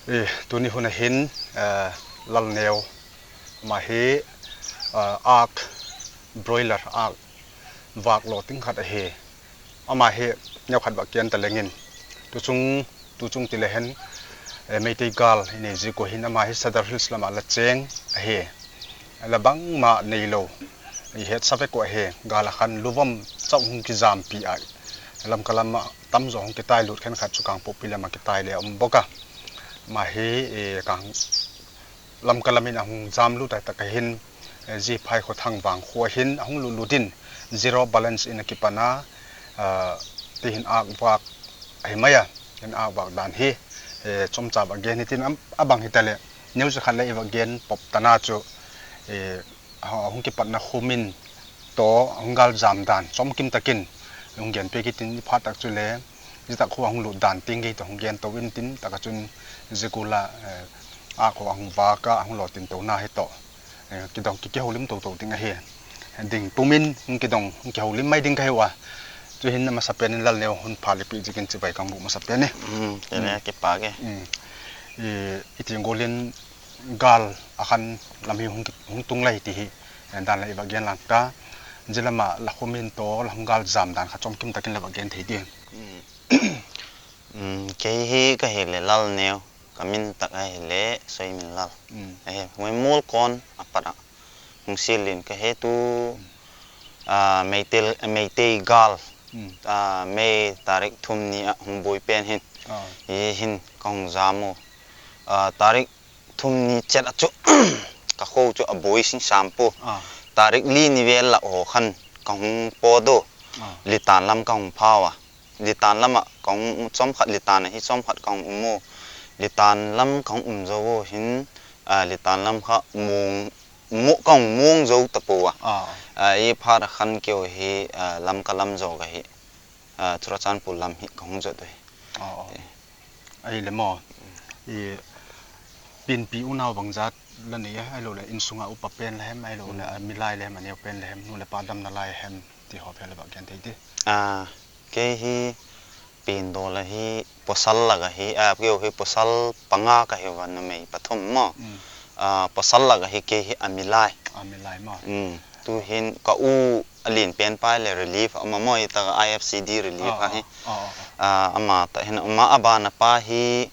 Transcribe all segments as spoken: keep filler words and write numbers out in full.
Eh, tuni hun ahin, eh, Lalneo, ama hi, eh, ak, broiler ak, vak lo ting khat ahi. Ama hi neo khat vak kian ta lengin. Tuchung, tuchung ti le hen, eh, Meitei gal, inei ji ko hin ama hi Sadar Hills lama la cheng ahi. La bangma nei lo. I het sa ve ko ahi, gal a khan luvom chau hung kijam pi ai. Lamka lama tamjo hung kitai lut khen khat chu Kangpokpi lama kitai le um boka. Ama hi, eh, Kang Lamka lamin ahung jam lut ai taka hin, eh, ji phai kho thang vang kho hin ahung lut lut in zero balance in akipana, ah, ti hin ak vak ahi mai a, hin ak vak dan hi, eh, chomcha va gen hitin am-, abang hitale, news khat le i va gen pop tana chu, eh, ahung kipatna khumin to ahung gal jam dan, chomkim takin, hung gen pe kitin i phat tak chu le, Ji tak khu ahung lut dan ting gei to hung gen to in tin taka chun zikula, eh, a khu ahung vaka ahung lo tin to na hi to. Eh, kidong ki, kihoulim to to ding ahi. Ding pumin hung kidong hung kihoulim mai ding ka hi wa. Chu hin na masa pen in Lalneo hun pha le pi jikin chibai kang bu masa pen ni. Hmm, tele kipa ke. Hmm. I, i ting golin gal a khan lam hi hung ki, hung tung lai ti hi. Eh, dan la i va gen lang ka. Ji lama la khumin to la hung gal jam dan kha chomkim takin la va gen thei di. Hmm. Um, kei hi ka hi le Lalneo, ka min tak a hi le Soiminlal. Mm. Ahi, Huaimol kon a pat a hung sil in ka hi tu, mm, ah, Meitei, Meitei gal, mm, ah, May tarik thum ni a hung boi pen hin. Ah. I hin ka hung jam u. Ah, tarik thum ni chet a chu ka kho chu a boi sin sam pu. Ah. Tarik li ni vel la o khan ka hung po do. Ah. Litan lam ka hung phau a. Litan lama ka hung chom khat litan a hi chom khat ka hung um u. Litan lam ka hung um zo u hin, ah, litan lam kha mong, mo ka hung mong zo ta po a. Ah. Ah, i phat a khan keu hi, ah, Lamka lam zo ka hi. Ah, Churachandpur lam hi ka hung jot u hi. Ah, ah. Eh. Ahile mo, i pinpi unau bang jat la nei a, ahilou le insunga upa pen la hem, ahilou le, mm, a milai la hem, a neo pen la hem, nu le pa damna lai hem, ti ho phe le ba gen thei ti. Ah, kei hi pin do la hi pasal la ka hi, ah, kei hi pasal panga ka hi va numei pathum mo. Mm. Ah, pasal la ka hi kei hi a milai. A milai mo. Mm. Tu hin ka u a lin pen pai le relief a um a mo, i ta ka I F C D relief, ah, a hi. Ah, ah, ah. Ah, ama ta hin a um a, a bana pa hi,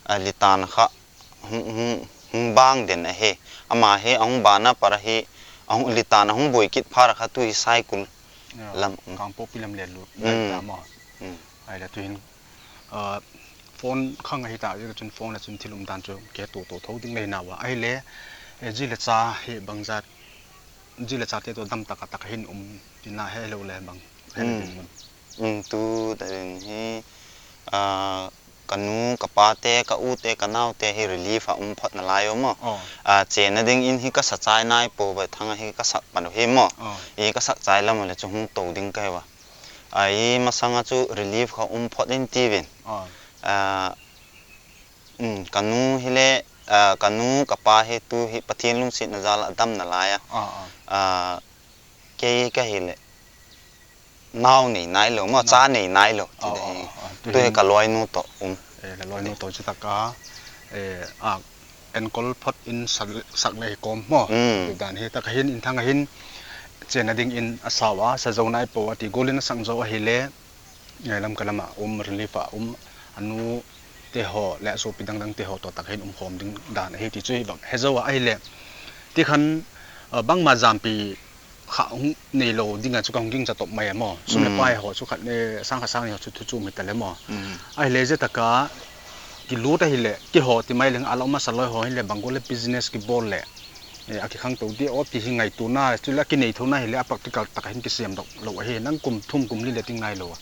ah, litan kha hung, hung, hung bang den a hi. Ama hi a hung bana para hi, a hung litan a hung boi kit para kha tu hi Saikul, ya, lam, mm, Kangpokpi lam le lut, mm, lai ta mo. Mm. Ahile tu hin, ah, phone khang ahi ta, jeh chun phone la chun thil um dan chu ke to to tho ding le na wa. Ahile, eh, ji le cha hi bang jat, ji le cha te to dam taka taka hin um tina he lo le bang. He le, mm, ding mun. Mm, tu ta ding hi, ah, ka nu, ka pa te, ka u te, ka nau te hi relief a um phot na lai u mo. Oh. Ah, chena ding in hi ka sa chai nai po ba thang a hi ka sak pan u hi mo. Oh. I ka sak chai lam le chu hung to ding ka hi wa. Ai, masanga chu relief kha um phot in tivin. Ah. Ah, um, ka nu hi le, ah, ka nu, ka pa hi tu hi Pathen lungsetna jal a dam na lai a. Ah, ah. Ah, kei ka hi le. Nau nei nai lo, mo, nau, cha nei nai lo. Ah, ti de. Ah, ah, ah. Tu hi ka loi nu to um. Eh, ka loi nu to chu taka, eh, a, enkol phot in sak, sak le hi kom mo. Hmm. Ti dan hi taka hin in thang a hin chena ding in a sau a, sa zo nai po a ti golin a sang zo a hi le, eh, Lamka lama um, relief a um, a nu te ho le a sopi dang dang te ho to taka hin um khom ding dan a hi ti chu hi bang he zo a hi le. Ti khan, eh, bangma jampi kha hung nei lo dinga chu ka hung ging cha top mai a mo. Sum le, mm, pai ho chu khat le, sang khat sang ni ho chu thu chu mi ta le mo. Mm. Ahile je taka kilut ahile, kiho ti mai leng a lo ma sa loi ho hile bang go le business kibol le. Eh, a kikhang to di o ti hi ngai tu na, chu le kinei tho na hile a practical taka hin kisem dok lo ahi. Nang kum thum kum li le ting nai lo a.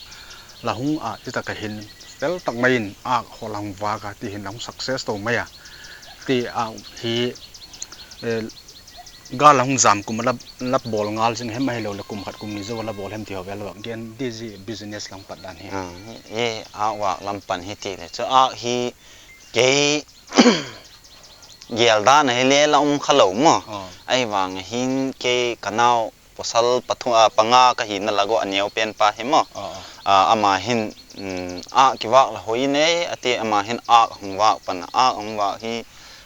La hung a, je taka hin fel tak mai in a ho la hung va ka ti hin la hung success to mai a. Ti a hi, eh, Gal a hung jam kum a la, la bol ngal jing hem ahilou le kum khat kum ni jou a la bol hem ti ho vel a gen di ji business lam pat dan hi. Ah, ye, a vak lam pan hi ti le chu a hi kei gel dan a hi le la um kha lou mo. Ah. Ahivang a hin kei ka nau pasal pathum, ah, panga ka hina la go a neo pen pa hi mo. Ah, ah. Ah, ama hin um, ah kivak la hoi nei, ati ama hin ah hung vak pan, ah hung vak hi,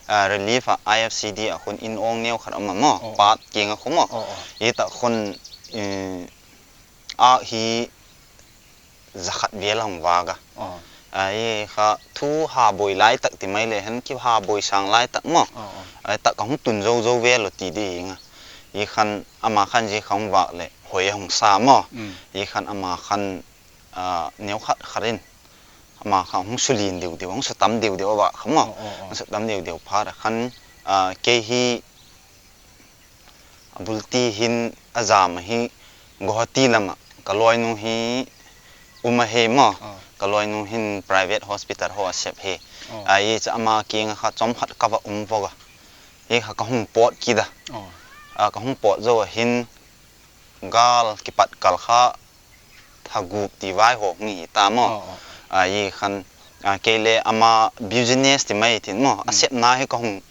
ah, relief a I F C D a khun in ong neo khat ama mo, Oh, oh. Pat kinga khu mo. Oh, oh. Ita khun, eh, ah hi zakhat vel hung vak a. Oh. Ai kha thu ha boi lai tak ti mai le hen ki ha boi sang lai tak mo. Oh, oh. Ai tak ka hung tun zo zo vel lo ti di nga. I khan ama khan ji kha hung vak le hoi hung sa mo. Mm. I khan ama khan, ah, neo khat khat in ama kha hung sulin deu deu, hung satam deu deu a va kha mo. Oh, oh, oh. Hung satam deu deu pha ra khan, ah, kei hi a bul ti hin a jam hi Guwahati lama ka loinu hi um a he mo. Oh. Ka loinu hin private hospital ho a sep he. Oh. Ai cha ama kinga kha chom khat ka va um vo ga. Hi kha ka hung pot kida. Oh. Ah, ka hung pot zo a hin gal kipat kal kha tha gup ti vai ho hung hi ta mo. Oh, oh, oh. Ai khan, ah, kei le ama business ti mai tin mo. A Mm. sepna hi ka hung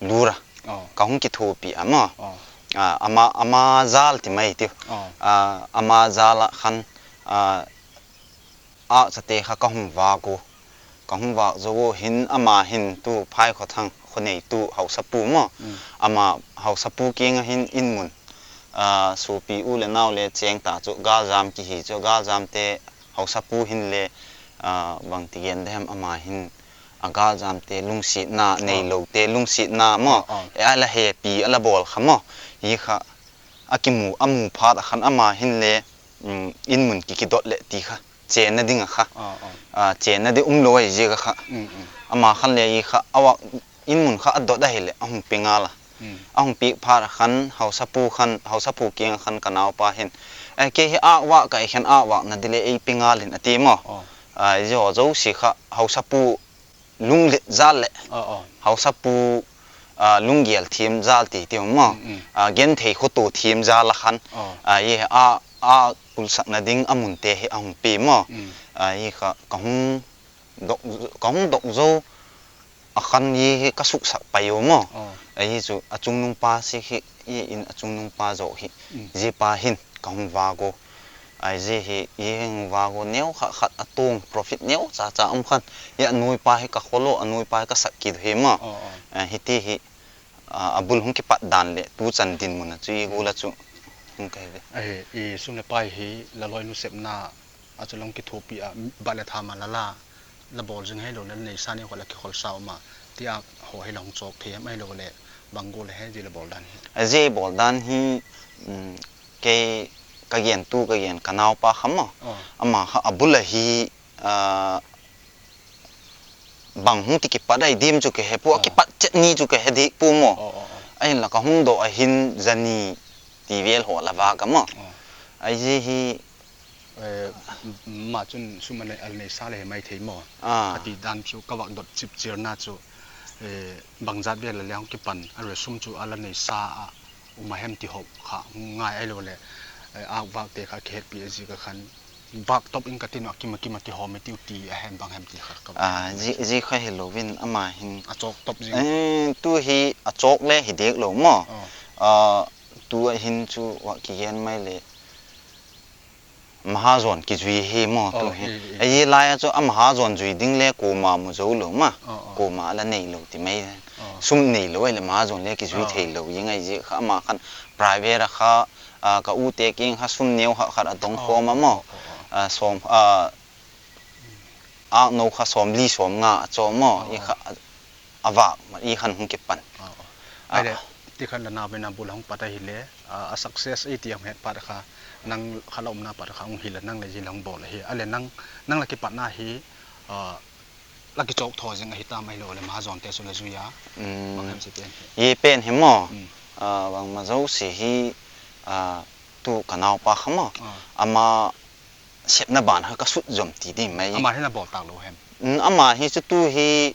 lura. Oh. Ka hung kithopi a mo. Oh. Ah, ama, ama jal ti mai ti. Oh. Ah, ama jal a khan, ah, ah, chate kha ka hung vak u. Ka hung vak zo u hin ama hin tu Phaikhothang khonei tu Haosapu mo. Mm. Ama Haosapu kinga hin in mun. Ah, sopi u le nau le cheng ta chu gal jam ki hi chu gal jam te Haosapu hin le, ah, bang ti gen de hem ama hin a gal jam te lungsetna, nei Oh. lo te lungsetna mo. Oh, oh. E a la hepi a la bol kha mo. Hi kha a kimu, a mu phat a khan ama hin le, um, in mun ki kidot le ti kha. Chenna ding a kha. Oh, oh. Ah, chenna ding um lo ai ji ka kha. Mm, mm. Ama khan le i kha a wa in mun kha a dot a hi le a hung pi ngal a. Hmm. A hung pi phat a khan Haosapu khan, Haosapu kinga khan ka naupa hin. Eh, kei hi a wa ka i khan a wa na di le ei pi ngal in a ti mo. Oh. Ah, i jo jo si kha Haosapu lunglet jal le. Oh, oh. Haosapu, ah, lunggel thim jal ti ti mo. Hmm, hmm. Ah, genthei khoto thim jal a khan. Oh. Ah, i a, a kulsakna ding a mun te hi a hung pi mo. Hmm. Ah, i kha ka hung dok, ka hung dok zo a khan i hi ka suksak pai u mo. Oh. Ahi chu a chungnung pa si hi, i in a chungnung pa zo hi. Mm. Ji pa hin ka hung vak u. Ai ji hi, i hung vak u neo khat khat a tong profit neo cha cha um khan. I a nui pa hi ka kholo, a nui pa hi ka sak kit hi mo. Oh, oh. Eh, hi ti hi, ah, a bul hung kipat dan le, tu chan dinmun a chu i gul a chu hung ka hi ve. Ahi, i sum le pai hi la loinu sepna a chu long kithopi a, bat le tham a la la, la bol jing hei lo le, la neisa ni ho la kikhol sa u ma, ti a ho hi long chok thei em ai lo le, bang gol he ji la bol dan hi. A ji bol dan hi, um, kei ka gen tu, ka gen ka naupa kha mo. Oh. Ama kha a bul a hi, ah, bang hung ti kipat ai dim chu ka he pu, a Oh. kipat chet ni chu ka he di pu mo. Oh, oh, oh. Ahin la ka hung do a hin jani ti vel ho la va ka mo. Oh. Ai ji hi Eh, m-, ma chun sum a nei, a nei sa le he mai thei mo. Ah. Ati dan chu ka vak dot chip chir na chu, eh, bang jat vel a le hung kipan, a re sum chu a la nei sa a, um a hem ti ho kha, hung ngai ai lo le, eh, a vak te kha kihet pi a ji ka khan, vak top in ka tin a kim a kim a ti ho me ti u ti a hem bang hem ti kha ka vak Ah, ji, ji kha hi lo vin ama hin. A chok top jing. Eh, tu hi a chok le hi dek lo mo. Oh. Ah, tu a hin chu wa ki gen mai le. Mahajon kijui hi mo tu Oh, hi. eh, eh. Ahi lai a chu a mahajon jui ding le koma mu zo lo ma. Oh, oh. Koma la nei lo ti mai. Oh. Sum nei lo ai le mahajon le kijui Oh. thei lo i ngai ji kha ama khan private a kha, ah, ka u te king kha sum neo kha khat a dong Oh, khom a mo. oh, oh, oh. Ah, som, ah, ak no kha som li som nga a cho mo. Oh, I oh. kha a, a vak ma i khan hung kipan. Oh, oh. Ah. Ai le, ti khan la na ve na bul hung pat a hi le, ah, a success i ti hung het pat kha, nang kha la um na pat kha hung hi la nang le ji la hung bol hi. A le nang, nang la kipat na hi, ah, la kichok tho jing a hi ta mai lo le mahajon te su la jui a. Mm. Bang hem si pen hi. Ye pen hi mo. Mm. Ah, bang ma zo si hi, ah, tu ka naupa kha mo. Ah. Ama sepna ban kha ka sut jom ti di mai. Ama hi na bol tak lo hem. Mm, ama hi chu tu hi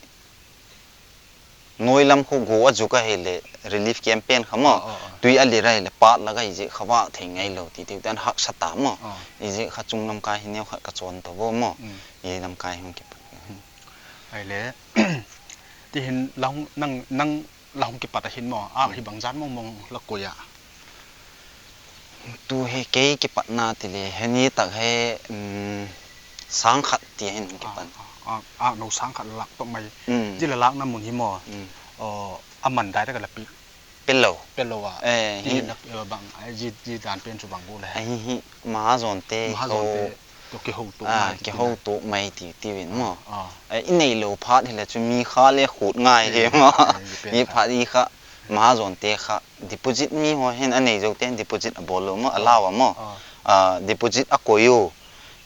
Noi lam khu go a ju ka hi le relief camp pen kha mo. Oh, oh, oh. Tui a li rai le pat la ka i ji kha va thei ngai lo ti ti tan hak sa ta mo. Oh. I ji kha chung lam kai hi neo kha ka chon to vo mo. Mm. I lam kai hung ki. Ai le. Ti hin la hung nang, nang la hung kipat a hin mo. A Hmm. hi bang jan mong mong la ko ya. Tu hi kei kipatna ti le, heni tak hi, um, Sang khat ti hin kipan. Ah, ah, no sang khat lak to mai. Mm. Ji la lak na mun hi mo. Mm. Oh, aman dai ta ka la pi. Pelo. Pelo a. Eh, Ti hi- la eh, bang ai ji ji dan pen chu bang go le. Ahi hi Mahajon te Mahajon te ko. To ke ho to. Ah, Mai ti ke ti ho na. To mai ti ti vin mo. Ah. Eh, i nei lo phat hi la chu mi kha le khut ngai he mo. Eh, i pen I kha. Phat i kha Mahajon te kha deposit mi ho hin a nei jo ten deposit a bol lo mo, a lau a mo. Ah. Ah, deposit a koi u.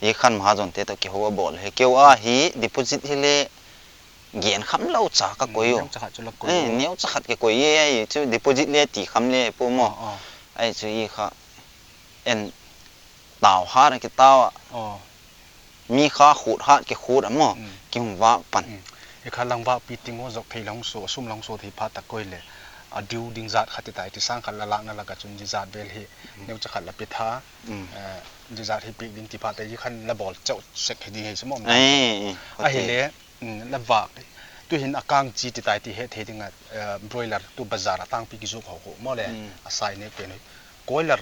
I khan Mahajon te to ke ho a bol he. Keu a hi deposit hi le gen kham lo cha ka koi u. Neu cha khat chu la koi Eh, u. Neu cha khat ke koi ye ai chu deposit le ti kham le po mo. Ah, ah. Ai chu i kha en tau har ke tau a. Oh. Mi kha khut hat ke khut a mo. Mm. Ki hung vak pan. Mm. I kha lang vak pi ting ho jok thei lang so, sum lang so thei phat ta koi le. A diu ding jat khat ti tai ti sang khat la lak na la ka chun ji jat bel hi. Neu cha khat la pi tha. Mm. Eh, ji jat hi pi ding ti phat ta ji khan la bol chau sek hi ding he se mo. Eh, eh, Ahi le, mm, la vak. Tu hin a kang chi ti tai ti he thei ding a, eh, broiler tu bazar a tang pi ki jok ho ho mo le. Mm. A sai ne pen. Koiler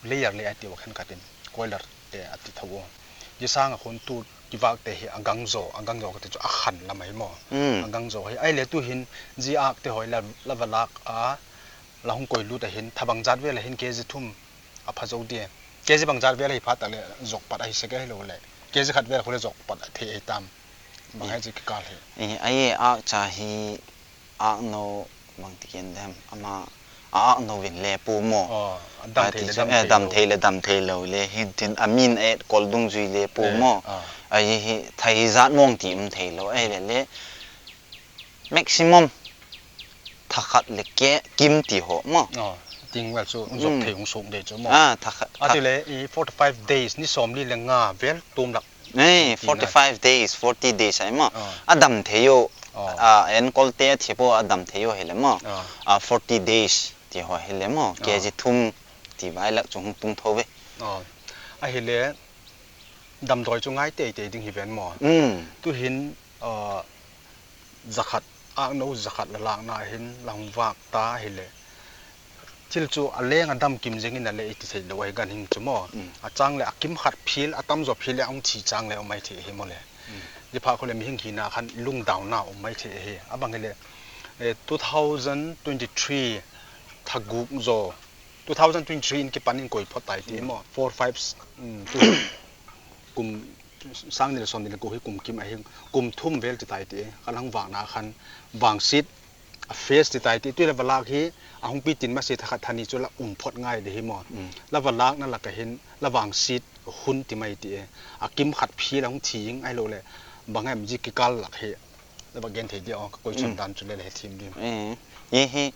layer le a ti wa khan ka tin. Koiler te a ti tho. Ji sang a khun tu ki vak te hi a gang jo, a gang jo ka ti chu a khan la mai mo. Mm. A gang jo hi ai le tu hin ji ak te hoi la, la va lak a la hung koi lut a hin tha bang jat ve la hin ke ji thum a pha jo di. Ke ji bang jat ve la hi phat ta le jok pat a hi se ke hi lo le. Ke ji khat ve la khu le jok pat a thei ai tam. Bang hai ji ki kal hi. Eh, ai a cha hi a no bang ti ken dem ama a no vin le po mo. Oh, a dam A thei ti le chu, dam eh, thei dam lo. Thei le dam thei lo le hin tin a min et kol dung jui le po Eh, mo. Ah. Ai hi thai jat mong ti um thei lo ai le le. Maximum tha khat le ke kim ti ho mo. Oh, ting wel chu jok Mm. thei hung suk de chu mo. Ah, tha khat. A ti le i forty five days ni som li le nga vel tum lak. Eh, Ti forty five days, forty days ai mo. Ah. A dam thei yo. Ah. Ah, en kol te a thi po a dam thei yo hi le mo. Ah. Ah, forty days ti ho hi le mo. Ke ji thum ti vai lak chu hung tung tho ve. Oh. A hi le dam doi chu ngai tei tei ding hi ven mo. Mm. Tu hin, uh, jakhat, a no jakhat la lak na hin la hung vak ta hi le. Thil chu a leng a dam kim jeng in a le i ti thei lo ai gan hing chu mo. Mm. A chang le a kim khat phil, a tam jo phil le a hung thi chang le a hung mai thei hi mo le. Ji pha khu le mi hing hi na khan lung down na a hung mai thei hi. A bang hi le, eh, two thousand twenty-three tha guk jo. Two thousand twenty-three in kipan in koi phot tai ti mo. Four, five, mm, tu kum sang ni le som ni le ko hi kum kim a hi kum thum vel ti tai ti. Ka lang vak na khan vang sit a phase ti tai ti. Tu le va lak hi a hung pi tin ma se tha khat tha ni chu la um phot ngai de hi mo. Mm. La va lak na la ka hin la vang sit hun ti mai ti e. A kim khat phil a hung thi ing ai lo le. Bang em ji ki kal lak hi. La va gen thei di o ka koi chon dan chu le le he thim di. Eh, ye hi,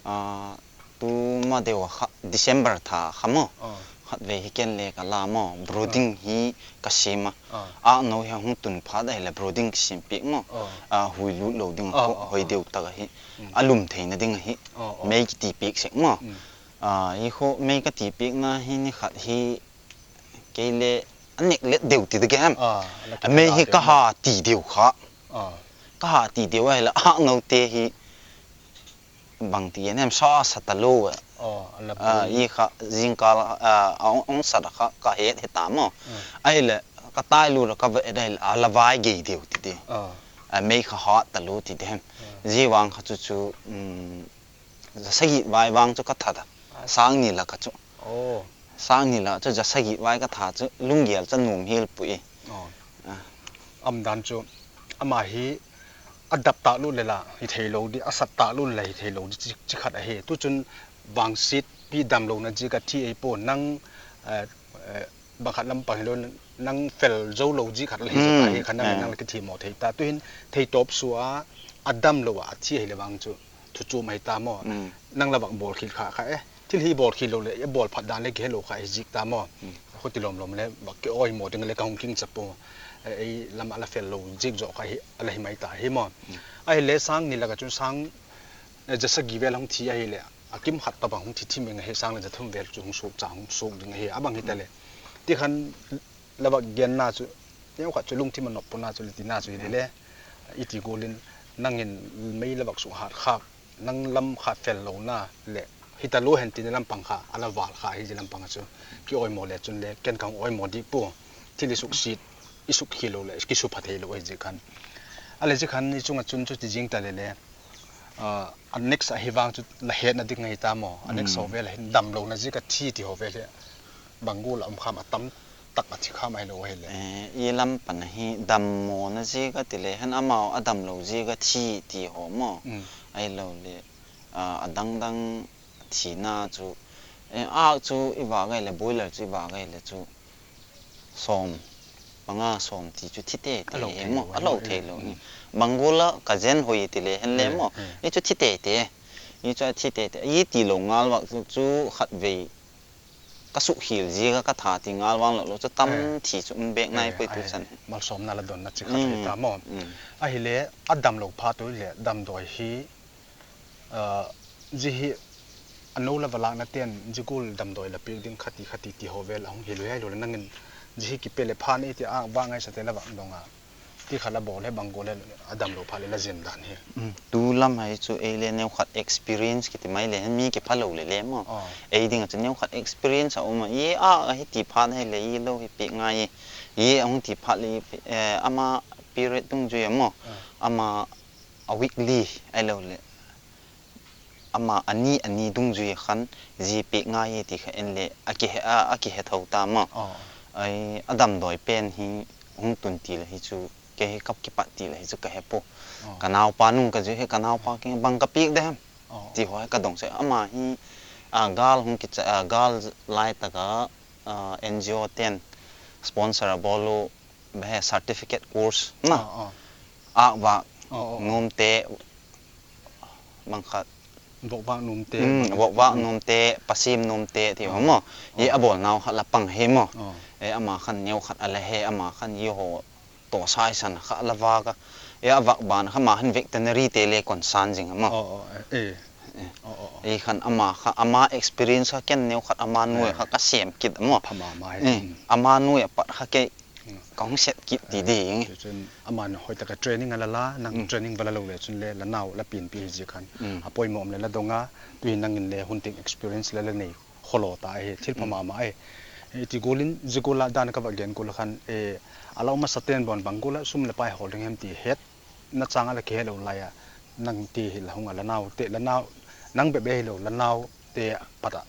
ah, tu ma deu a kha, December tha kha mo. Ah. Khat ve hi ken le ka la mo, brooding hi ka sim a. Ah. A no hi hung tun phat a hi le brooding ka sim pik mo. Ah. Ah, hui lut lo ding a Ah, ho, ah, hoi ah. deu tak a hi. Mm. A lum thei na ding a hi. Ah, ah. Mei ki ti pik sek mo. Mm. Ah, i kho mei ka ti pik na hi ni khat hi kei le a nek let deu ti de ke hem. Ah, la A mei hi te ka mo. Ha ti deu kha. Ah. Ka ha ti deu a hi la a no te hi bang ti en hem sa sa ta lo. Oh, a la Ah, bu. I kha jingkal, ah, ong, ong sa da kha ka het he ta mo. Mm. Ai le ka tai lu ra ka ve dai la la vai ge deu ti de. Ah. A mei kha ha ta lo ti de hem. Ji vang kha chu chu, um, ja sagi vai vang chu ka tha da. Sang ni la ka chu. Oh. Sang ni la chu ja sagi vai ka tha chu lunggel cha num hil pui. Oh. Ah. Am dan chu ama hi a dap ta lu le la hi thei lo di, a sat ta lu le la hi thei lo di chi, chi khat a hi. Tu chun vang sit pi dam lo na ji ka thi ei po nang, eh, eh, bang khat lam pang hi lo nang fel zo lo ji khat la hi sa ta hi khan nang, nang la ki thi mo thei ta. Tu hin thei top su a, a dam lo a thi hi le vang chu thu chu mai ta mo. Nang la vak bol khil kha kha e. Thil hi bol khil lo le, e bol phat dan le ki he lo kha hi jik ta mo. Kho ti lom lom le, vak ki oi mo ding le ka hung king cha po. E, ei lam a la fel lo jik jo kha hi, a la hi mai ta hi mo. A hi le sang ni la ka chun sang, eh, ja sagi vel hung thi a hi le. A kim khat ta bang hung thi thi meng he sang le ja thum vel chu hung suk cha hung suk ding he. A bang hi ta le. Ti khan la vak gen na chu, neo khat chu lungthim a nop puna chu le ti na chu hi le le. I ti gol in nang in mei la vak suk hat kha, nang lam kha fel lo na le. Hi ta lo hen ti na lam pang kha, a la val kha hi ji lam pang chu. Ki oi mo le chun le, ken ka hung oi mo di pu. Thil i suk sit. i sukhi lou le, ki supha thei lou ahi jeh khan. Ale jeh khan ni chunga chun chu ti jing ta le le. Ah, a next ahi vang chu la hetna ding ngai ta mo. A next Mm. ho vel hin damlouna jeh ka thi ti ho vel hi. Bang gual a um kham a tam tak a thi kham ahi lou ahi le. Eh, i lam pan a hi dammo na jeh ka ti le, hen amau a damlou jeh ka thi ti ho mo. Mm. Ahi lou le, ah, a dang dang thina chu, eh, a chu i va gai le, boiler chu i va gai le chu. Som, panga som ti chu thi tei tei A lo he thei mo, lou, a a lo lo thei thei lou lou. Ni. Mm. Bang gual a ka jen hoi ti le hen le Eh, mo. eh. Ni chu thi tei tei. Ni chu a thi tei tei. I ti lou ngal vak chu, chu khat vei. Ka sukhil jeh ka, ka tha ti ngal vang lou lou chu tam Eh. thi chu um bek nai Eh, poi tu ai, chan. Malsomna la donna chi khat Mm. hi ta mo. Mm. Ahi le, a damlou phat u le, damdoi hi, Ah, jeh hi, a nou la va lakna ten, jeh gual damdoi la pek ding khati khati ti ho vel a hung hi lou ahi lou le nangin, jeh hi kipe le phan e ti a va ngai sa te la va dong a. Ti kha la bol he bang gual le a damlou phat le la jen dan hi. Mm, tu lam hai chu ei le neo khat experience kiti mai le, mi kipha lou le le mo. Oh. Ei ding a chu neo khat experience a um a, i a, a hi ti phat he le, i lou hi pek ngai e. I a hung ti phat le, eh, ama period dungjui a mo. Ah. Ama a weekly ahi lou le. Ama ani, ani dungjui khan, jeh pek ngai e ti kha en le, a kihe, a, a kihe thou ta mo. Oh. Ai, a damdoi pen hi, hung tun ti le hi chu, kei hi ka kipat ti le hi chu ka he po. Oh. Ka naopa nung ka jui he, ka naopa keng bang ka pek de hem. Oh. Ti ho he ka dong se, ama hi, a, gal hung kicha, a, gal lai tak a, a, N G O ten sponsor a bol u, Bang he certificate course ma. Ah, ah. Akvah Oh, oh, oh. nom te, bang khat. Vokvah nom te, Hmm, bang vokvah Hmm. nom te, pasim nom te, ti ho Ah. mo. I Ah. abol nau khat la pang he mo. Ah. E ama khan neo khat a la he, ama khan i ho to sai san kha la va ka. E avak ban kha ma han veterinary te le concern jing mo. Oh, oh, eh, eh. Eh. Oh, oh, oh. E khan ama kha, ama experience kha ken neo khat ama nu Ah. kha ka sem kit mo. Pha mama he. Eh, Hmm. ama nu a pat kha ke Hmm. ka hung set kit ti Ah. ding. Chu chun ama nu hoi ta ka training a la la, nang Hmm. training va la lou le chun le, la nau la pin pi hi ji khan. Hmm. A poimo um le la dong a, tu hi nangin le hun ting experience le la nei. Kholo ta ahi, thil pha Hmm. mama ahi. Eh, ti golin, ji gola dan ka va gen gol khan, eh, a lau masa ten bon bang gola sum le pai hol ding hem ti het, na chang a la kihe lou lai a, nang ti hi la hung a la nau te, la nau, nang bebe hi lou, la nau te pat a,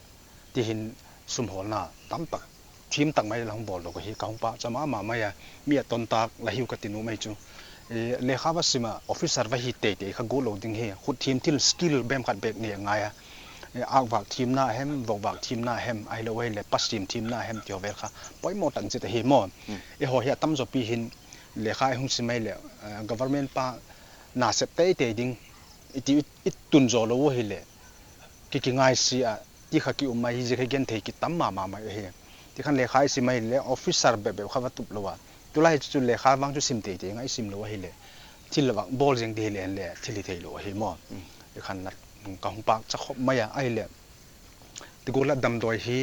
ti hin sum holna tam tak, thim tak mai la hung bol lou ka hi ka hung pah cha mama mai a, mi a ton tak la hiu ka ti nu mai chu. Eh, lekha va sim a, officer va hi tei tei kha gol lou ding hi, khut thim thil skill bem khat bek nei a ngai a. Eh, akvak thimna hem, vokvak thimna hem, ahilou ahile, pasim thimna hem, ti ho vel kha poimo tah in chi ta hi mo. Hmm. Eiho hi a tamjo pi hin, lekha i hung sim ahile, eh, government pa na sep tei tei ding, i ti, i, i tun jo lou ahile, ki, ki ngai si a, ti kha ki um mai hi ji kha gen thei ki tam mama mai ahi. Ti khan lekha i sim ahile, officer bep bep kha va tup lou a. Tulai chu, chu lekha vang chu sim tei tei ngai sim lou ahile. Thil vang bol jeng di hile, le, thil hi thei lou ahi mo. Hmm. Ti khan la, ka hung pah cha khop mai a, ahile. Ti gola damdoi hi,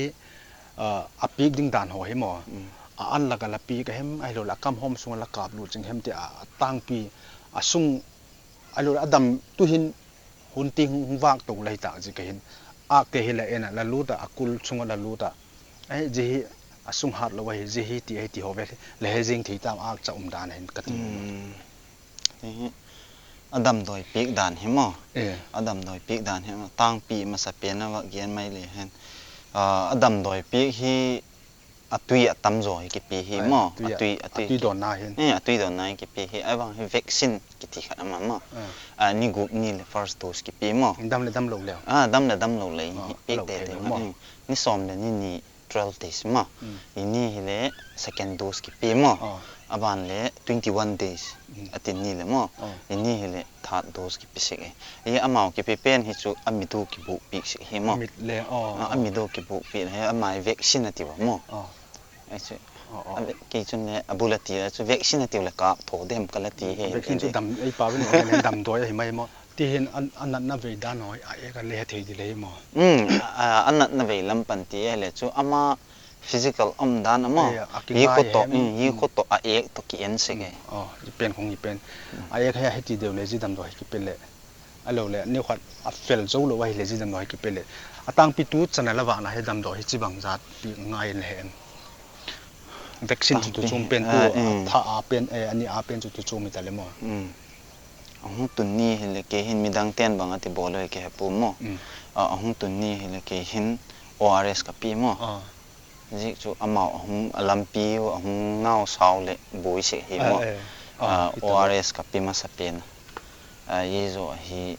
ah, a pik ding dan ho hi mo. Mm. A an la ka la pik a hem, ahilou le a kam hom sung a la kap lut jing hem ti a, a tangpi, a sung, ahilou le a dam tu hin hun ting hung vak to lai ta ji ka hin. Ak te hi la en a, la lut a, a kul chung a la lut a. Ai, ji hi a sung hat lou ahi, ji hi ti ahi ti ho ve, le he jing thei tam ak cha um dan a hin ka ti. Mm. Hi hi, a damdoi pik dan hi mo. Eh. A damdoi pik dan hi mo. Tangpi masa pen a va gen mai le hen. Ah, a damdoi pik hi a tui a tamjo hi kipe hi Ai, mo. tui A a, tui, a a tui tui ki- donna hin. Eh, a tui donna hi kipe hi. Ahivang hi vaccine kiti khat ama mo. Ah. Ah, ni gup ni le first dose kipe mo. Dam le dam lou le. Ah, dam le dam lou le. Ah, hi pik lou te thei te lou mo. mo. Eh, ni som le ni ni twelve days mo. Mm. Ini hile second dose kipe mo. Oh. Aban le twenty-one days. Mm. Atin ni le mo. Oh. Ini hile third dose kipe sek e. I amau kipe pen hi chu amitu kibu pik sek hi mo. Amit le, oh, Ah, oh. amitu kibu pik le, ama vaccine ati va mo. Oh. Ai chu. Oh, oh. Ave-, kei chun le abul ati le chu vaccine ati le kap tho dem ka la ti he. Vaccine chu Ende. dam, ei pa vin, ei dam doi hi mai mo. Ti hin an, a natna vei dan hoi, a ek a le thei di le mo. Hmm, a, a natna vei lam pan ti e le chu ama physical um dan a mo. Ei, a ki Yi ngai kho to, hem. hmm, yi Hmm. kho to a ek to ki en se ke. Hmm. Oh, i pen khong i pen. Hmm. A ek he, he ti deu le ji damdoi hi kipe le. Ahilou le, ni khat a fel jou lou ahile ji damdoi hi kipe le. A tangpi tu chan a la va na he damdoi hi chi bang jat pi ngai le hem. Vaccine chu tuchom pen tu, ah, eh, tha a pen, eh, ani a pen chu tuchom hi ta le mo. Mm. Ahung tun ni hi le kei hin midang ten bang ati bol le kei he pu mo. Mm. Ah, ahung tun ni hi le kei hin O R S ka pi mo. Ah. Zik chu amau ahung a lampi u ahung nau sau le bui se hi mo. Ah, eh. Ah, ah, O R S ka pi masa pen. Ah, i zo hi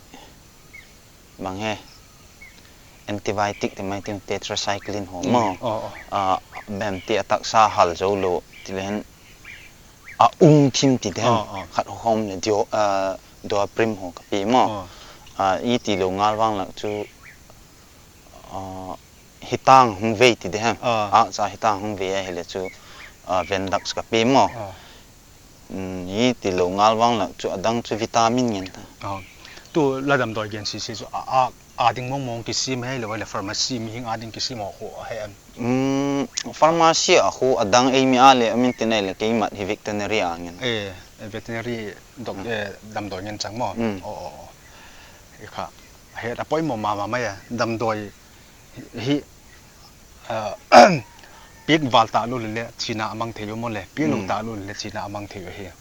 bang he antibiotic ti mai tin tetracycline ho mo. Mm. Oh, oh. Ah, bem ti ataksa hal zo lo ti le hen a um thim ti den. Oh, oh. Khat ho hom le dio, ah, Duaprim ho ka pi mo. Oh. Ah, i ti lo ngal vang lak chu, ah, hitang hung vei ti de hem. Ah. Ah, cha hitang hung vei a hi le chu, ah, Vendax ka pi mo. Ah. Um, i ti lo ngal vang lak chu adang chu vitamin ngen ta. Ah. Tu la damdoi gen si si chu a, a, a ding mong mong kisim he lo le pharmacy mi hing a ding kisim ho ho he em. Um, pharmacy a ho adang ei mi a le amin ti nai le kei mat hi veterinary a ngen. Eh, veterinary doc, eh, damdoi ngen chang mo. Mm. Oh, oh, oh. I kha. He ta poimo mama mai a damdoi hi, ah, pik val ta lo le le thina amang thei mo le. Pik lo ta lo le le thina amang thei hi.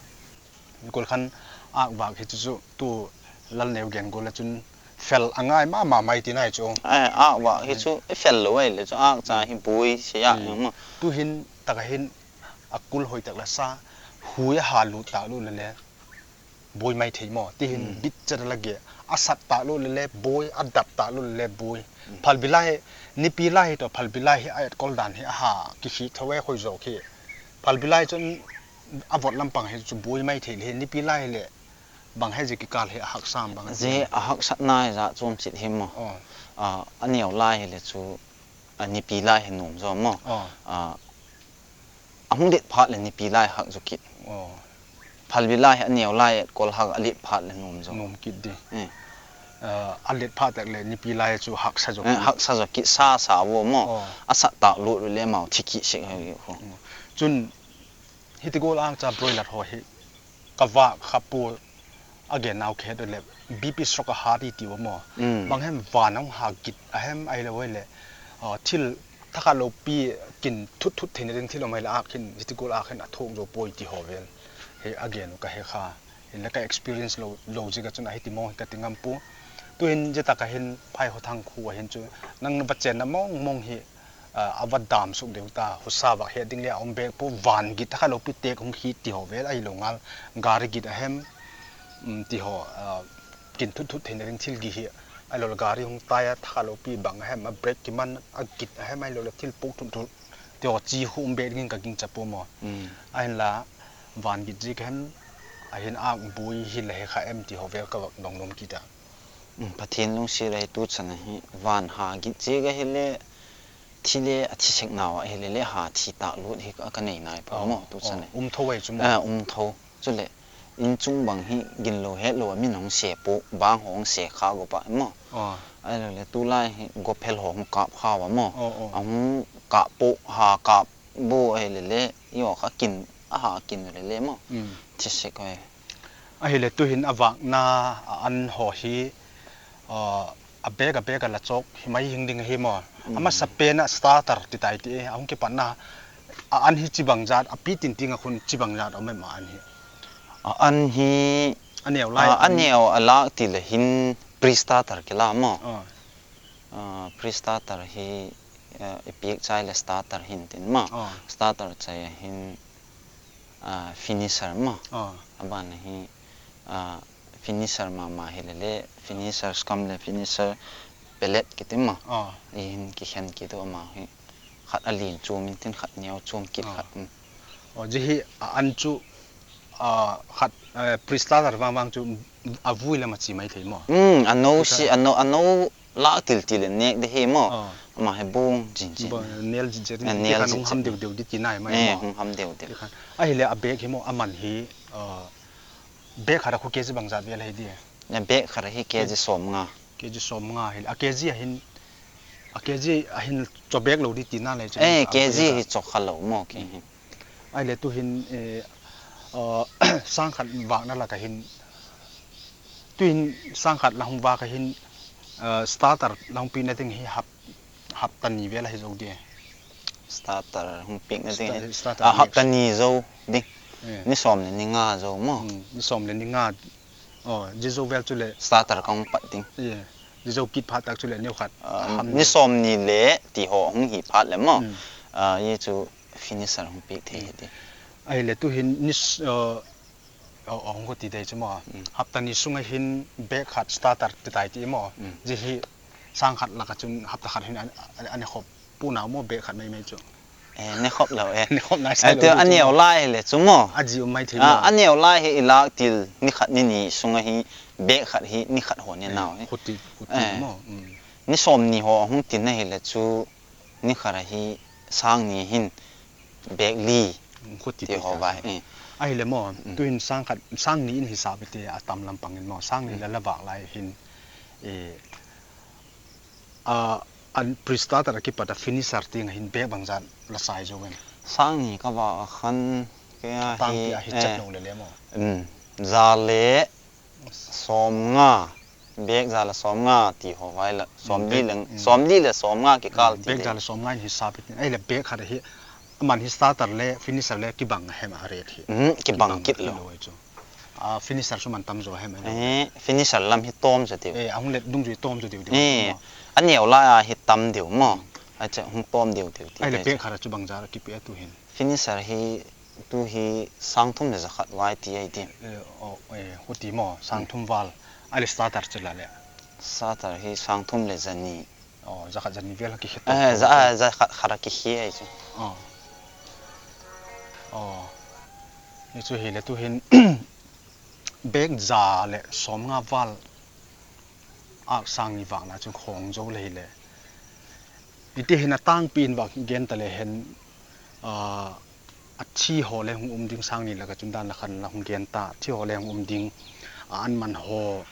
Kol khan ak vak hi chu chu tu lal neu gen gol le chun fel angai mama mai ti nai chu. Eh, ak vak hi chu i fel lo ai le chu ak cha hi bui se ya mo. Tu hin taka hin a kul hoi tak la sa hui a ha lu ta lu le le bui mai thei mo. Ti hin bit cha la ge a sat ta lu le le bui a dap ta lu le le bui. Phalbi lai nipi lai to phalbi lai hi a et kol dan hi a ha ki khi tho e khoi zo khi. Phalbi lai chun a vot lampang hi chu bui mai thei le nipi lai le bang he ji ki kal he a haksam bang. Je a haksat na ja chom chit hi mo. Oh. Ah, a neo lai hi le chu a nipi lai he nom zo mo. Oh. Ah, a hung let phat le nipi lai hak zo kit. Oh. Phalbi lai he a neo lai kol hak a let phat le nom zo. Nom kit di. Eh. Ah, a let phat tak le nipi lai chu haksa zo kit. Eh, haksa zo kit sa sa vo mo. Oh. A sat ta lu le mau thi ki se he ko. Oh. Chun Hiti gol ang cha broiler ho hi ka vak kha pu a gen nau khe to le B P stroke a ha ti ti mo. Mm. Bang hem van ang ha git a hem ai le wai le, ah, thil thakha lo pi kin thut thut theina ding thil mai la a khin hiti gol a khin a thok jo poi ti ho vel. He a gen ka he kha. Hin la ka experience lo, lo ji ka chun a hiti mo ka ti ngam pu. Tu hin je ta ka hin phai ho thang khu a hin chu nang na va chen na mong mong hi ah, a va dam suk deu ta, husa va he ding le a um bek pu van git kha lo pi tek hung hi ti ho vel ahi lo ngal, gari git a hem, um, ti ho, ah, kin thut thut theina ding thil gi hi, ahi lo le gari hung tai a thakha lo pi bang a hem, a brake ki man a git a hem, ahi lo le thil puk thut thut, ti ho chi hu um bek ding ka ging cha pu mo. Mm. Ahin la, van git ji ka hem, ahin a bui hi la he kha em ti ho vel ka va dong nom ki ta. Um, Pathen lungsi le tu chan a hi van ha git ji ka hi le, thi le a thi sek nau a hi le le ha thi ta lut hi ka, ka nei nai pa mo tu chan a. Um tho ai chu mo. Ah, um tho. Chu le, in chung bang hi gin lo het lo a min hong se pu, bang hong se kha go pa mo. Oh. Ai lo le tu lai hi go phel hong kap kha wa mo. Oh, oh. Hong kap pu, ha kap bu ai le le, i o kha kin, a ha kin le le mo. Mm. Thi sek ai. Ahile tuhin a vakna a an ho hi, ah, a bek a bek a la chok hi mai hing ding hi mo. Mm. A masa pen a starter ti tai ti, a hung kipatna a an hi chibang jat, a pi tin ting a khun chibang jat a um em a an hi. A an hi, a neo lai a, a neo a lak ti le hin pre-starter kila mo. Ah. Ah, pre-starter hi, ah, i piak chai le starter hin tin mo. Ah. Starter chai a hin, ah, finisher mo. Ah. A ban a hi, ah, finisher mama hi le le, finisher scum le finisher pellet kiti mo. Ah. I hin kikhen kit u ama hi. Khat a lin chum in tin khat neo chum kit khat. Ah. Um. Oh, ji hi a an chu, ah, khat, eh, pre-starter vang vang chu a vui le ma chi mai thei mo. Um, a no si, a no, a no la til til le nek de hi mo. Ah. Ama he bung jin jin. Ba, nel jin jin. Eh, nel jin jin. Hung ham deu deu di ti nai mai mo. Eh, hung ham deu deu. Ahile a bek hi mo, a man hi, ah, bek khat a khu K G bang jat vel hi di. Ya bek khat a hi K G som nga. K G som nga hi. A K G a hin, a K G a hin cho bek lo di ti na le chu. Eh, a K G hi cho kha lo mo ki. Ahile tuhin, eh, ah, sang khat vakna la ka hin. Tuhin sang khat la hung vak a hin, ah, starter la hung pi na ding hi hap, hap ta ni vel a hi zo di. Starter hung pek na ding. Sta- starter Ah, mix. Hapta ni jou ding. Eh. Ni som le ni nga jou mo. Hmm, ni som le ni nga. Oh, ji jou vel chu le. Starter ka hung pat ding. Eh, ji jou kit phat tak chu le ni khat. Ah, ham ni ding. Som ni le ti ho hung hi phat le mo. Hmm. Ah, ye chu finisher hung pek thei Hmm. hi ding. Ahile tu hin ni s- uh, Oh, oh, hung khuti dei chu mo. Mm. Hapta ni sunga hin bag khat starter ti tai ti mo. Mm. Ji hi sang khat laka chun hapta khat hin an, an, an khop pu nau mo bag khat mai mai chu. Eh, ne khop lo eh. Ne khop nai Eh, sai lo tu chu ani mo. Au lai le chu mo. A ji um mai thei Ah, mo. Ani au lai hi ilak til ni khat ni ni sunga hi bag khat hi ni khat ho ni Eh, nau hi. Khuti, khuti Eh. mo. Mm. Ni som ni ho hung tin na hi le chu ni khat a hi sang ni hin bag li. Khuti ti ti ho ta vai. Sa. Eh. Ahile mo, Mm. Tu hin sang khat, sang ni in hisap te a tam lampang in mo, sang ni Mm. la la vak lai hin, eh, a, an pre-starter a kipat a finisher ti nga hin bag bang jan la sai jo wen. Sang ni ka vak a khan ke a Tang hi, ti a hi chat eh, nong le le mo. Mm. Za le Som nga, bag za le som nga ti ho vai la, som li le, Mm, bag, mm. Som li le som nga kikal Mm, ti bag te. Za le som nga in hisap in. Ahile bag khat hi, aman hi starter le, finisher le, kibang hem a rate hi. Mm, kibang Kibang kit lo. kit lo chu. Ah, finisher chu man tam jo hem a lo. Eh, finisher lam hi tom jo tiu. Eh, ahung le dung ju tom jo tiu tiu Eh, mo. Ani au lai a hi tam diu mo. Mm. Acha hung tom diu tiu ti Ahile te bag chu. Khat chu bang za kipe tu hin. Finisher hi tu hi sang thum le za khat vai ti ai ti. Eh, oh, eh, huti mo, sang Hmm. thum val. Ahile starter chu la le. Starter hi sang thum le za ni. Oh, za khat za ni vel ki khit Eh, to za, to. Ah, za khat khat ki khi ai chu. Oh. Oh. Ni chu hi le tu hin bag za le som nga val. A sang ni vak na chu khong jo le hi le. Iti hin a tangpi in vak gen ta le hen, ah, a thi ho le hung um ding sang ni la ka chun dan la khan la hung gen ta. Thi ho le hung um ding, a an man ho,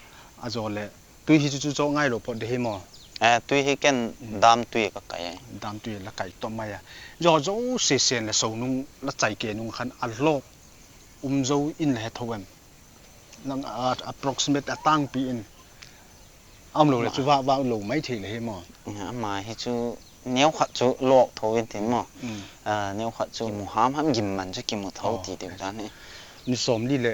a jo le. Tui hi chu chu cho ngai lo phot de hi mo. Eh, tui hi ken Mm. dam tui ka kai ai. Dam tui la kai to mai a. Jo jo se sen le so nung la chai ke nung khan a lok um jo in le he tho em. Nang, ah, approximate a tangpi in. Am lo le Ma- chu va, va lo mai thei le hi mo. Ama hi chu neo khat chu lok tho in tin mo. Mm. Ah, neo khat chu mu ham ham gim man chu kimu tho Oh. ti deu dan hi. Ni som li le,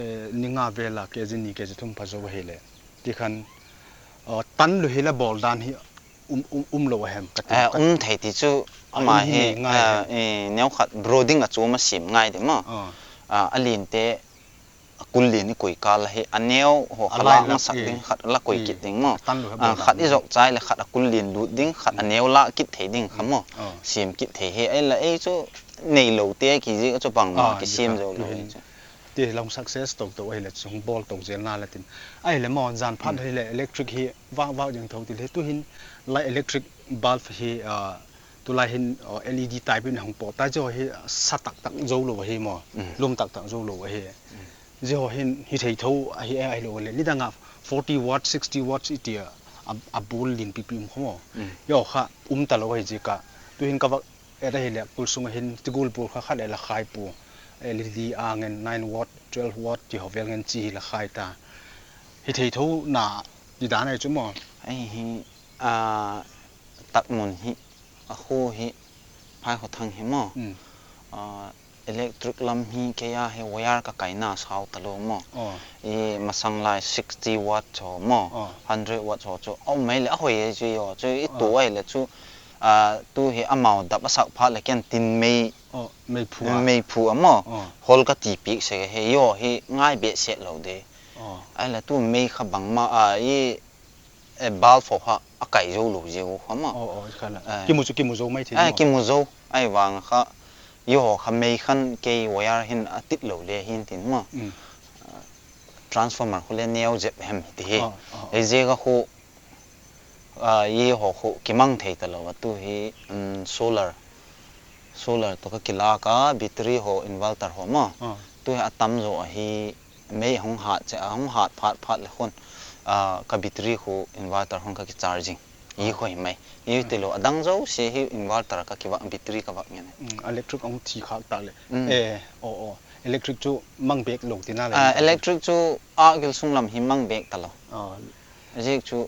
eh, ni nga vel a ke ji ni ke ji thum pha jo hi le. Ti khan, ah, tan lu hi la bol dan hi um, um, um lo hem ka ti Eh, ka um thei ti chu ama Um hi hi, ngai ah, hem. Eh, neo khat broding a chu ma sim ngai de mo. Ah. Ah, a lin te a kul lin i koi kal hi, a neo ho A kha lai la la, sak eh, ding, khat la koi eh, kit ding mo. A tan lo he Ah, bol khat dan i mo. Jok chai le khat a kul lin lut ding, khat a Mm. neo la kit thei ding kha Mm. mo. Oh. Sim kit thei hi, ai la ei chu nei lo te ki ji chu bang ma Ah, ki ji sim kha. Jo lo Mm. ei chu. Ti long success to to ai le chu hung bol to jel na la tin. Ai le mo jan phat Mm. hi le electric hi vak vak ding tho ti le tu hin lai electric bulb hi, ah, tu lai hin, oh, L E D type in hung po ta jo hi sa tak tak jo lo hi mo. Mm. Lum tak tak jo lo hi. Mm. Ji ho hin hi thei tho a hi, a hi lo le. Ni dang a forty watt, sixty watt i ti a, a, a bul lin pi pi um kho mo. Mm. Yo kha um ta lo hi ji ka. Tu hin ka vak e da hi le kul sung a hin ti gul bul kha kha le la khai pu. L E D a ngen nine watt, twelve watt ti ho vel ngen chi hi la khai ta. Hi thei tho na ti dan ai chu mo. Ai hi, a, tak mun hi, a khu hi, phai kho thang hi mo. Mm. A, electric lam hi kei a hi wire ka kai na sao ta lo mo. Oh. I masang lai sixty watt cho mo, Oh. hundred watt cho chu. Au mai le a hoi ai chu yo chu i Oh. Tu ai le chu, a, tu hi amau dap a sak phat le ken tin mei, Oh, mei phu a. Mei phu a mo. Oh. Hol ka ti pik se he yo hi ngai be se lo de. Oh. Ai le tu mei kha bang ma a i eh, bulb ho kha a kai jo lo jeh u kha ma. Oh, oh, kha la. Eh. Kimu chu kimu jo mai thei Eh, mo. Kimu jo. Ai vang kha, yo kha mei khan kei wire hin a tit lo le hin tin ma. Mm. Transformer khu le neo jep hem ti hi. Oh, oh, oh. Ei je ka khu, ah, ye ho khu kimang thei ta lo a tu hi, um, solar. Solar to ka kila ka battery ho inverter ho ma. Ah. Tu hi a tam jo a hi mei hung hat che, a hung hat phat phat le khun, ah, ka battery khu inverter hung ka ki charging. I Ah. Khoi mai. I Ah. Ti lo, a dang jo se hi inverter ka ki vak, battery ka vak ngen. Mm, electric hung thi khak ta le. Mm. Eh, oh, oh. Electric chu mang bek lo ti na le. Ah, electric chu a gil sung lam hi mang bek ta lo. Ah. Jik chu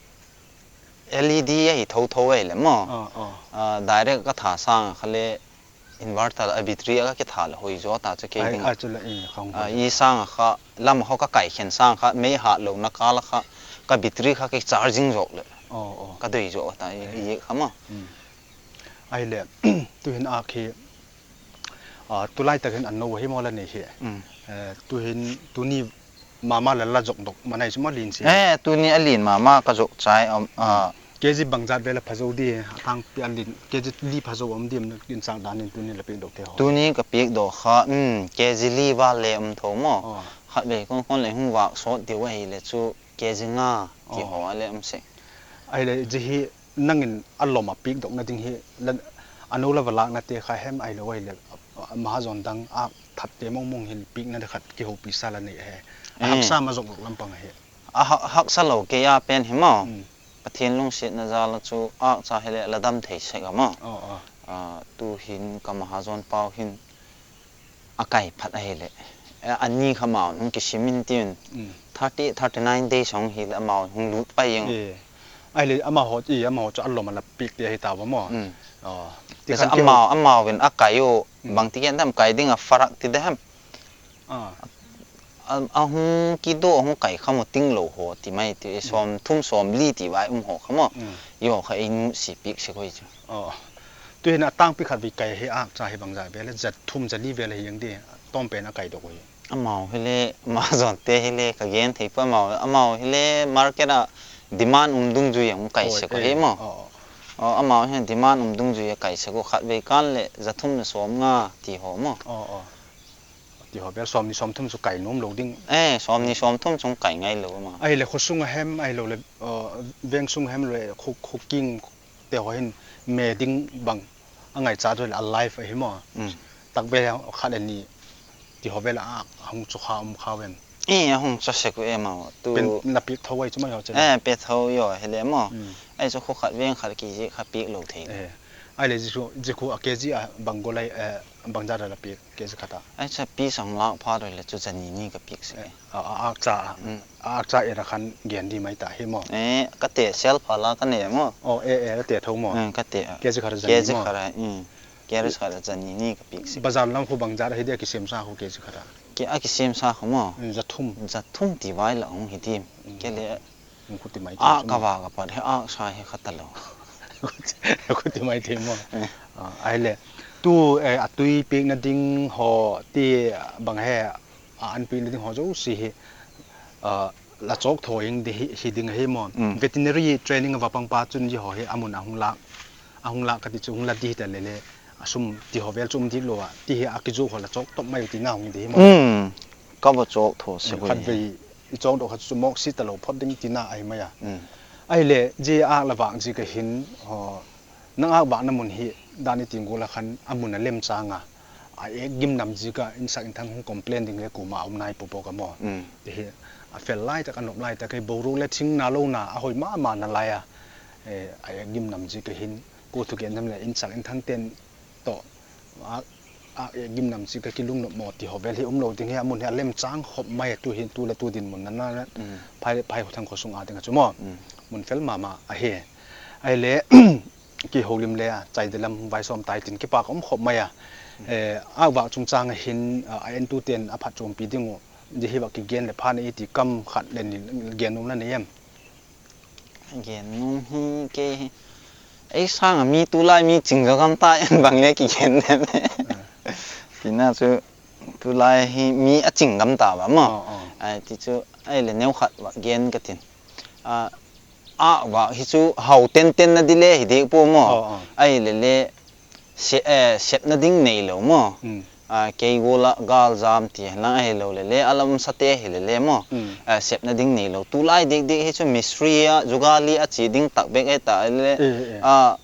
L E D ahi thotho ahile mo. Ah, ah. Ah, direct ka tha sang kha le inverter a battery a ka kitha le hoi jo ta chu kei Ai, ding. A chu la i khang Ah, hoi. I sang kha lam ho ka kai khen sang kha mei ha lo na ka la kha ka battery kha ki charging jo le. Oh, oh. Ka doi jo ta i, i kha mo. Mm. Ahile, tuhin a khi, ah, tulai tak hin an no hi mo la nei hi. Mm. Eh, tuhin tuni mama la la jok dok manai chu ma lin si. Eh, tuni a lin mama ka jok chai, um, ah. K G bang jat vela phajo di, atang pi a lin, K G li phajo um dim na kin sang dan in tuni la pik dok te ho. Tuni ka pik dok kha, um, K G li val le um tho mo. Oh. Khat ve kon kon le hung vak sot di wa hi le chu K G nga ti Oh. Ho le um se. Ahile ji hi nangin a lom a pik dok na ding hi la, a no la va lak na te kha hem ahilo ahile, a, a mahajon dang a that te mong mong hin pik na de khat ki ho pi sa la nei he. A Eh. Haksa ma jok dok lam pang he. A ha-, haksa lo ke ya pen hi mo. Mm. Pathen lungset na ja la chu a cha hi le la dam thei se ga mo. Oh, oh. Ah, tuhin ka mahajon pau hin a kai phat ahile. Eh, ani kha amount hung kisim in tin. Mm. Thirty, thirty nine days hung hi le amount hung lut pai jeng. Eh. Ahile amaho, i amaho chu a lom a la pik te hi ta ba mo. Mm. Oh. Ti Ti khan khan ki amount, amount in a kai u, Mm. bang ti ken dam kai ding a farak ti de ham. Ah. A, a hung kido, a hung kai kha mo ting lo ho ti mai ti, Mm. som thum som li ti vai um ho kha mo. Mm. Yo kha ei nu si pik se koi chu. Oh. Tuhin a tang pi khat vi kai hi a cha hi bang ja ve le, ja thum ja li ve le hi jeng di, tom pen a kai dok hi. Amau hi le, ma jon te hi le, ka gen thei pa amau, amau hi le, market a demand um dungjui a um kai Oi, se ko eh, hi mo. Oh, oh. Oh, amau hi demand um dungjui a kai se ko khat ve kan le, ja thum le som nga ti ho mo. Oh, oh. Ti ho bel som ni som thum chu kai nom lo ding. Eh, som ni som thum chung kai ngai lo ma. Ahile khosung a hem, ahilo le, uh, veng sung a hem le, khu, khu king te ho hin me ding bang a ngai cha chu le alive ahi mo. Mm. Tak ve khat le ni ti ho bel a hung chu kha um kha ven. Eh, a hung cha se ko e ma tu. Pen na pik tho ai chu mai ho che. Eh, pe tho yo he le mo. Mm. Ai chu khu khat veng khat ki ji kha pik lo thei. Eh. Ahile ji khu, ji khu a K G a bang go lai, eh, bang ja la pik. K G khat a. Ai cha pi sang lak pha roi le chu chani ni ka pik se. Eh, a, a, a cha, Mm. a cha era khan gen di mai ta hi mo. Eh, ka te sel pha la ka ne mo. Oh, eh, eh, ka te tho mo. Eh, ka te. K G khat a chani K G mo. Khat a, mm. K G khat a chani ni ka pik se. Bazar lam khu bang ja hi de ki sem sa khu K G khat a. Ke a ki sem sa khu mo. Mm, ja thum. Ja thum ti vai la hung hi ti. Mm. Ke le Hung khuti mai A thei ka chu mo. Va ka pat he a sa he kha ta lo. Khuti mai thei mo. Eh. Ah, ahile. Tu, eh, a tui pek na ding ho ti bang he a an pek na ding ho jo si hi, ah, la chok tho ing di hi, hi ding hi mo. Mm. Veterinary training va pang pa chun ji ho hi amun a hung lak. A hung lak ka ti chu hung la di ta le le. A sum ti ho vel chu um dik lo a. Ti hi a ki ju ho la chok top mai ti na hung di hi mo. Mm. Ka va chok tho se ko Khat hi. Vei i chok doh khat chu mok si ta lo phot ding tina ahi mai a. Mm. Ahile, ji a la vak ji ka hin, aw, nang a vak na mun hi, dan i ting gol a khan, a mun a lem chang a. A ek gim nam ji ka, in sak in thang hung complain ding le kuma um nai popo ka mo. Mm. Ti hi, a fel lai tak, a nop lai tak, hei boruak le thing na lo na, a hoi ma ma na lai a. Eh, a ek gim nam ji ka hin, ko thu gen nam le in sak in thang ten, toh, a, a, eh, gim nam si ka kilung nop mo ti ho vel hi um lo ding hi a mun hi a lem chang khop mai tu hin tu le tu din mun na na na. Mm. Phai, phai ho thang kho sung a ding a chu mo. Mm. Mun fel ma ma a hi. Ahile, ki ho lim le a, chai de lam vai som tai tin ki pa ka um khop mai a. Mm. Eh, a vak chung chang a hin, a, a en tu ten a phat chom pi ding u. Ji hi vak ki gen le pha na i ti kam khat le ni gen um na ni em. Gen nung hi kei hi. Ei sang a mi tulai mi ching jo gam ta en bang le ki gen den. Ah. Tina chu tulai hi mi a ching gam ta ba mo. Oh, oh. Ai ti chu ai le neu khat va gen ka tin. A, a va hi chu hau ten ten na di le hi dek po mo. Oh, oh. Ai le le se, eh, sepna ding nei lo mo. Mm. Ah, kei gol a gal jam ti lang ahi lo le le, a lam sa te hi le le mo. Mm. Ah, sepna ding nei lo. Tulai dik dik hi chu mistri a, jugali a chi ding tak bek e ta le. Eh, eh. Ah,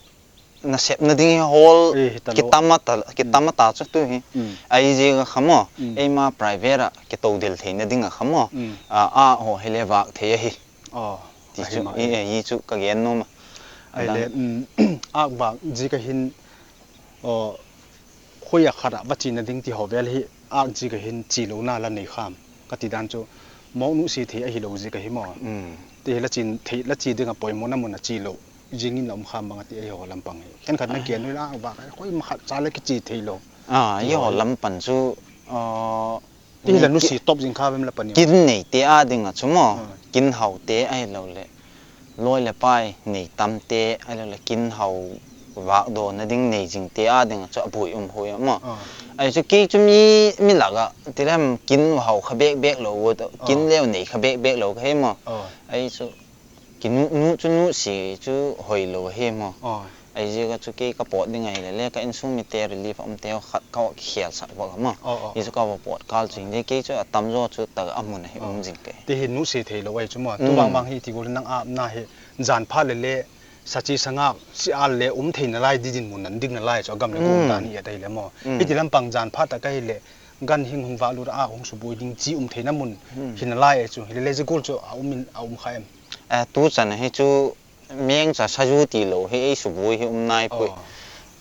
na sepna ding hi hol Eh, hi ta lo. Kitam a ta, kitam a ta chu tu hi. Mm. Ai ji ga kha mo. Mm. Ei ma private a, ki to dil thei na ding a kha mo. Mm. Ah, a ho hi le vak thei a hi. Oh, ti ahi chu, ma i, e. I chu ka gen nom a. Ai le, Dang. Mm, a vak ji ka hin, oh, khoi a khat a va chi na ding ti ho vel hi, a ji ka hin chi lo na la nei kham. Ka ti dan chu, mok nu si thei ahi lo ji ka hi mo. Mm. Ti hi la chin thei, la chi ding a poimo na mun a chi lo. jingin la um kham bang ati eiho lampang hi. Khenkhat na gen ui la, ba, koima khat cha le kichi thei lou. Ah, eiho lampan chu, uh, Ti la nusi top jing kha vem la pani. Kin nei te a ding a chu mo. Kin hau te ahilou le. Loi le pai nei tam te ahilou le kin hau vak do na ding nei jing te a ding a chu abui um hoi a mo. Ai chu kei chu mi, mi lak a, ti lem kin hau kha bek bek lou, kin leo nei kha bek bek lou ka he mo. Ai chu Kinu, nu chu nusi chu hoilou ahi mo. Ahi jeh a chu kei ka pot ding ahile le ka insung mite relief a um te khat ka va kikhel sak va ka mo. Hi chu ka va pot kal chu hile kei chu atamjo chu ta amun ahi um jing kei. Ti hi nusi thei lou ahi chu mo. Tu vang vang hi ti gol nang a na hi jan pha le le sachi sanga si al le um thei nalai di dinmun nan ding nalai chu agam le gum dan hi a dai le mo. Hi ti lampang jan pha ta ka hi le gan hing hung va lut a hung suboi ding chi um thei na mun hi nalai ahi chu. Hi le le ji gol chu a um in a um kha em. Eh, tu chan hi chu meng cha sa ju ti lou hi ei suboi hi um nai pui.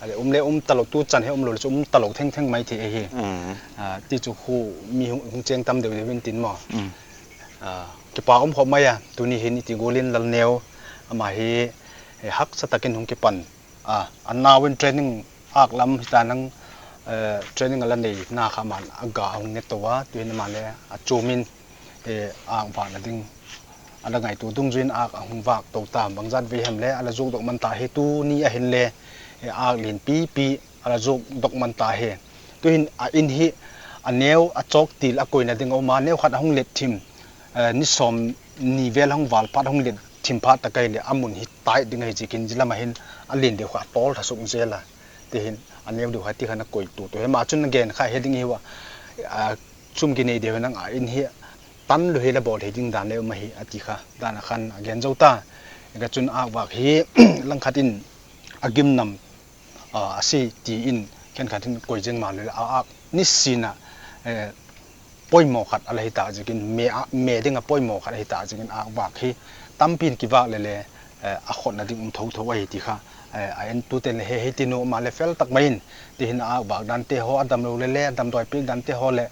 Ale um le um talou tu chan hi um lou le chu um talou theng theng mai thei ahi. Ah, ti chu khu mi hung, hung cheng tam deu deu in tin mo. Ah, kipa um khop mai a, tuni hin iti golin Lalneo ama hi, eh, haksa takin hung kipan. Ah, anau in training ak lam hita nang, eh, training ala nei na kha man aga hung ne to a, tuin ama le achom in, eh, ak vak na ding ala ngaito dungjuin ak ahung vak to ta, bang jat vei hem le ala jok dok man ta hi tuni ahin le, eh, ak lin pi pi ala jok dok man ta hi. Tuhin a in hi aneo achok til akoina ding a um a, neo khat ahung let thim, eh, ni som ni vel ahung val phat ahung let thim phat ta ka hi le amun hi tai ding ahi jikin ji lam ahin alen deu kha tol tha suk jel a. Ti hin aneo deu kha ti khan akoi tu tu. Hi ma chun agen kha he ding hi wa, ah, chum kinei deu nang a in hi tan lu hi la bol hi ding dan le um ahi ati kha. Dan a khan agen jo ta. Ka chun ak vak hi lang khat in agim nam, ah, asi ti in khenkhat in koi jeng ma le a ak nisin a, eh, poimo khat ala hi ta jikin me a, me ding a poimo khat ahi ta jikin ak vak hi tampin kivak le le, eh, akhotna ding um tho tho ahi ti kha, eh, a en tu ten le he he ti nu ma le fel tak mai in ti hin ak vak dan te ho adam lo le le adam doi pik dan te ho le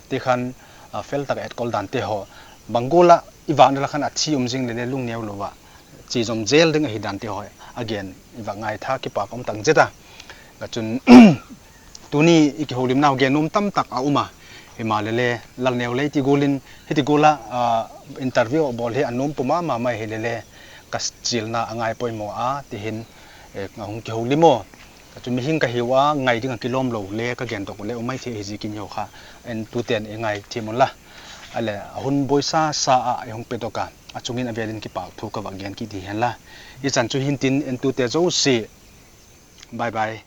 ti khan, ah, fel tak a etkol dan te ho bang gol a i vak na la khan athi um jing le le lung neo lo va chi jom jel ding ahi dan te ho agen i vak ngai tha kipa ka um tang jeta. Ka chun tuni i kihoulimnau gen nom tam tak a um a. Hi ma le le Lalneo le ti golin, hiti gol a, ah, interview bol hi anom puma ma mai hi le le ka chilna angai poimo a ti hin, eh, ahung kihoulim o. Ka chu mihing ka hiu a ngai ding a kilom lo le ka gen dok le um mai thei hi jikin hi kha en tu ten i ngai thim un la. Ale ahun boisa sa a i hung pe dok a, achungin avelin kipa thu ka va gen kit hi hen la. I chan chu hin tin en tu te jo si. Bye bye.